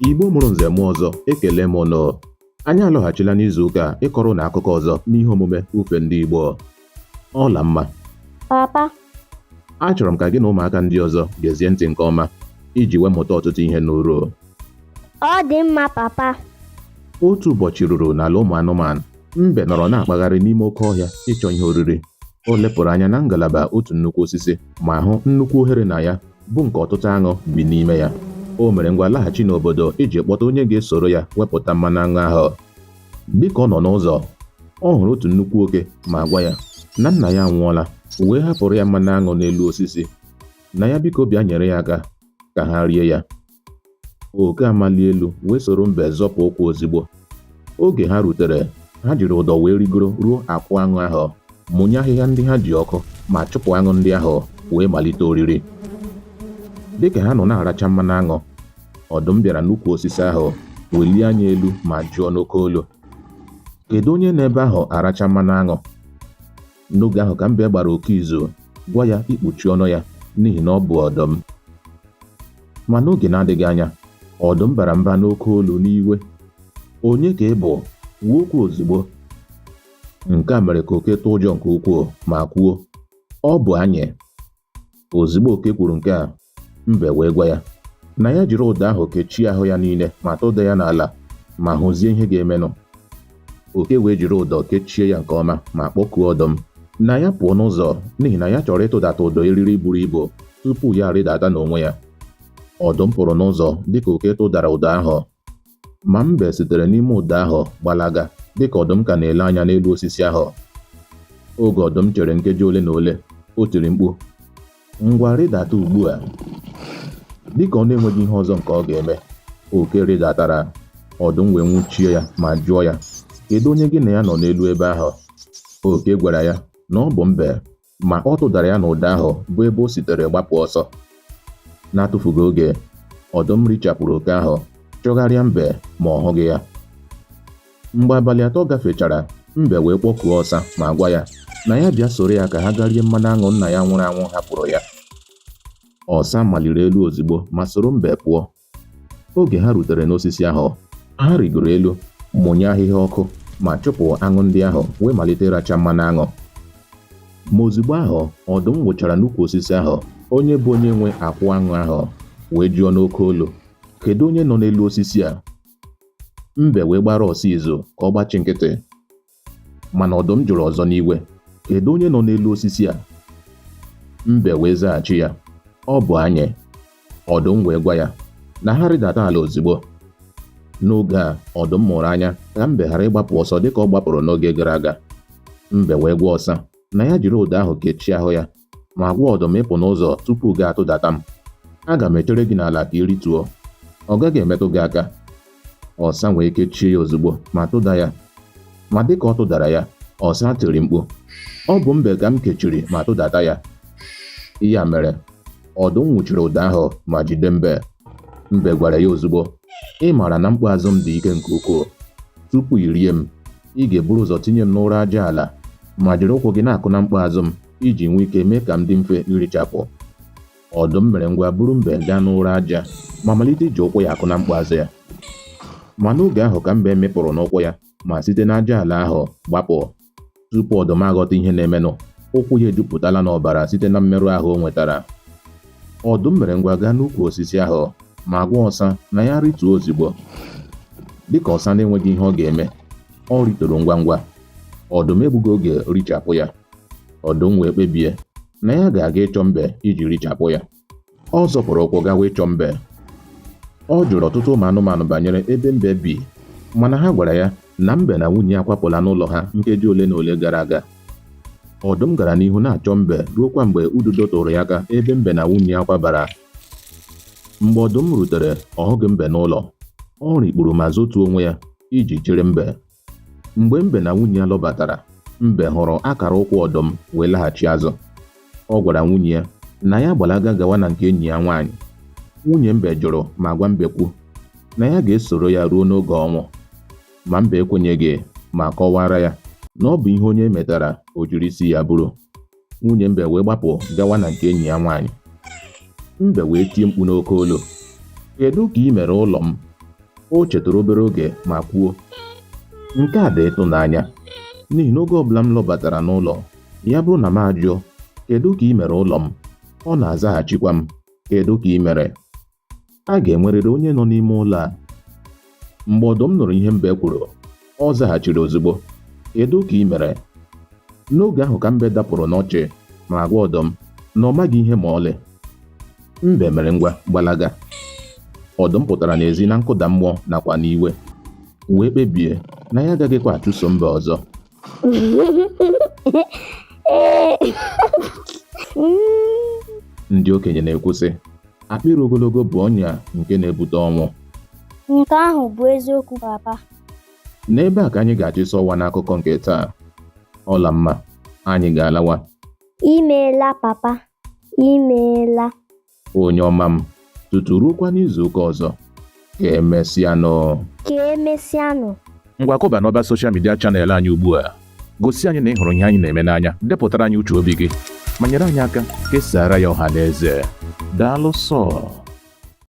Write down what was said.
Igbo mụrụ nze mụọ ọzọ, ekele m ụnụ. Anyị alọghachila n'izu ụka a ịkọrọ ụnụ akụkọ ọzọ n'ihe omume Ufe Ndị Igbo. Ọlamma. Papa. Achọrọ m ka gị na ụmụaka ndị ọzọ gezie ntị nke ọma iji wee mụta ọtụtụ ihe n'uru. Ọ dị mma, papa. Otu ụbọchị ruru n'ala ụmụ anụmanụ, mbe nọrọ na-akpagharị n'ime oke ọhịa ịchọ ihe oriri. O lepụrụ anya na ngalaba otu nnukwu osisi ma hụ nnukwu ohere na ya bụ nke ọtụtụ aṅụ bi n'ime ya. O mere ngwa laghachi n'obodo iji kpọta onye ga-esoro ya wepụta mmanụ aṅụ ahụ. Dịka ọ nọ n'ụzọ, ọ hụrụ otu nnukwu oke ma gwa ya na nna ya anwụọla wee hapụrụ ya mmanụ aṅụ n'elu osisi na ya biko bịa nyere ya aka ka ha rie ya. Oke amalie elu wee soro mbe zọpụ ụkwụ ozigbo. Oge ha rutere, ha jiri ụdọ wee rigoro ruo akwụ aṅụ ahụ, mụnye ahịhịa ndị ha ji ọkụ ma chụpụ aṅụ ndị ahụ wee malite oriri. Dịka ha nọ na-aracha mmanụ aṅụ, ọdụm bịara n'ukwu osisi ahụ welie anya elu ma jụọ n'oke olu, Kedu onye nọ ebe ahụ aracha mmanụ aṅụ? N'oge ahụ ka mbe gbara oke izu gwa ya ikpuchi ọnụ ya n'ihi na ọ bụ ọdụm. Ma n'oge na-adịghị anya, ọdụm bara mba n'oke olu n'iwe. Onye ka ị bụ? Kwuo okwu ozugbo. Nke a mere ka oke tụọ ụjọ nke ukwuu ma kwuo, Ọ bụ anyị. Ozugbo oke kwuru nke a, mbe wee gwa ya na ya jiri ụdọ ahụ kechie ahụ ya niile ma tụda ya n'ala ma hụzie ihe ga-emenụ. Oke wee jiri ụdọ kechie ya nke ọma ma kpọkuo ọdụm na ya pụọ n'ụzọ n'ihi na ya chọrọ ịtụdata ụdọ eriri buru ibu tupu ya arịdata n'onwe ya. Ọdụm pụrụ n'ụzọ dịka oke tụdara ụdọ ahụ. Ma mbe sitere n'ime ụdọ ahụ gbalaga dịka ọdụm ka na-ele anya n'elu osisi ahụ. Oge ọdụm chere nkeji ole na ole, o tiri mkpu, Ngwa rịdata ugbu a! Dịka ọ na-enweghị ihe ọzọ nke ọ ga-eme, oke rịdatara, ọdụm wee nwụchie ya ma jụọ ya, Kedu onye gị na ya nọ n'elu ebe ahụ? Oke gwara ya na ọ bụ mbe ma ọ tụdara ya n'ụdọ ahụ bụ ebe o sitere gbapụ ọsọ. N'atụfughị oge, ọdụm richapụrụ oke ahụ, chọgharịa mbe ma ọ hụghị ya. Mgbe abalị atọ gafechara, mbe wee kpọkuo ọsa ma gwa ya na ya bịa soro ya ka ha gaa rie mmanụ aṅụ nna ya nwụrụ anwụ hapụrụ ya. Ọsa maliri elu ozugbo ma soro mbe pụọ. Oge ha rutere n'osisi ahụ, ha rigoro elu, mụnye ahịhịa ọkụ ma chụpụ aṅụ ndị ahụ wee malite ịracha mmanụ aṅụ. Ma ozugbo ahụ, ọdụm wụchara n'ukwu osisi ahụ, onye bụ onye nwe akwụ aṅụ ahụ wee jụọ n'oke olu, Kedu onye nọ n'elu osisi a? Mbe wee gbara ọsa izu ka ọ gbachi nkịtị. Mana ọdụm jụrụ ọzọ n'iwe, Kedu onye nọ n'elu osisi a? Mbe wee zaghachi ya, Ọ bụ anyị. Ọdụm wee gwa ya na ha rịdata ala ozugbo. N'oge a, ọdụm mụrụ anya ka mbe ghara ịgbapụ ọsọ dịka ọ gbapụrụ n'oge gara aga. Mbe wee gwa ọsa na ya jiri ụdọ ahụ kechie ahụ ya ma gwa ọdụm ịpụ n'ụzọ tupu gị atụdata m. Aga m echere gị n'ala ka ị rituo. Ọ gaghị emetụ gị aka. Ọsa wee kechie ya ozugbo ma tụda ya. Ma dịka ọ tụdara ya, ọsa tiri mkpu, Ọ bụ mbe ka m kechiri ma tụdata ya. Ya mere, ọdụm nwụchiri ụdọ ahụ ma jide mbe. Mbe gwara ya ozugbo, Ị maara na mkpu azụ m dị ike nke ukwuu. Tupu i rie m, ị ga-eburu ụzọ tinye m n'ụra aja ala ma jiri ụkwụ gị na-akụ na mkpu azụ m iji nwee ike mee ka m dị mfe irichapụ. Ọdụm mere ngwa buru mbe gaa n'ụra aja ma malite iji ụkwụ ya akụ na mkpu azụ ya. Ma n'oge ahụ ka mbe mịpụrụ n'ụkwụ ya ma site n'aja ala ahụ gbapụ. Tupu ọdụm aghọta ihe na-emenụ, ụkwụ ya ejupụtala n'ọbara site na mmerụ ahụ o nwetara. Ọdụm mere ngwa gaa n'ukwu osisi ahụ ma gwa ọsa na ya rituo ozugbo. Dịka ọsa na-enweghị ihe ọ ga-eme, ọ rituru ngwa ngwa. Ọdụm egbughị oge richapụ ya. Ọdụm wee kpebie na ya ga-aga ịchọ mbe iji richapụ ya. Ọ zọpụrụ ụkwụ gawa ịchọ mbe. Ọ jụrụ ọtụtụ ụmụ anụmanụ banyere ebe mbe bi, mana ha gwara ya na mbe na nwunye ya akwapụla n'ụlọ ha nkeji ole na ole gara aga. Ọdụm gara n'ihu na-achọ mbe ruokwa mgbe ududo tụrụ ya aka ebe mbe na nwunye ya kwabara. Mgbe ọdụm rutere, ọ hụghị mbe n'ụlọ. Ọ rikpuru ma zotuo onwe ya iji chere mbe. Mgbe mbe na nwunye ya lọbatara, mbe hụrụ akara ụkwụ ọdụm wee laghachi azụ. Ọ gwara nwunye ya na ya gbalaga gawa na nke enyi ya nwaanyị. Nwunye mbe jụrụ ma gwa mbekwu na ya ga-esoro ya ruo n'oge ọnwụ. Ma mbe ekwenyeghị ma kọwaara ya na ọ bụ ihe onye metara o jiri isi ya buru. Nwunye mbe wee gbapụ gawa na nke enyi ya nwaanyị. Mbe wee tie mkpu n'oke olu, Kedu ka ị mere ụlọ m? O chetụrụ obere oge ma kwuo, Nke a dị ịtụnanya, n'ihi na oge ọbụla m lọbatara n'ụlọ, ya bụrụ na m ajụọ, Kedu ka ị mere ụlọ m? Ọ na-azaghachikwa m, Kedu ka ị mere? A ga-enwerịrị onye nọ n'ime ụlọ a. Mgbe ọdụm nụrụ ihe mbe kwuru, ọ zaghachiri ozugbo, Kedu ka ị mere? N'oge ahụ ka mbe dapụrụ n'ọchị ma gwa ọdụm na ọ maghị ihe ma ọlị. Mbe mere ngwa gbalaga. Ọdụm pụtara n'ezi na nkụda mmụọ nakwa n'iwe, wee kpebie na ya agaghịkwa achụso mbe ọzọ. Ndị okenye na-ekwu sị, akpịrị ogologo bụ ọnya nke na-ebute ọnwụ. Nke ahụ bụ eziokwu, papa. N'ebe a ka anyị ga-achịsa ọwa n'akụkọ nke taa. Ọlamma, anyị ga-alawa. Imeela, papa. Imeela. Onye ọma m, tutu ruokwa n'izu ụka ọzọ. Ka emesịanụ. Ka emesịanụ. Ngwa kụba n'ọba social media channel anyị ugbu a. Gosi anyị na ị hụrụ ihe anyị na-eme n'anya, depụtara anyị uche obi gị, ma nyere anyị aka kesaara ya ọha na eze. Daalụ sọ.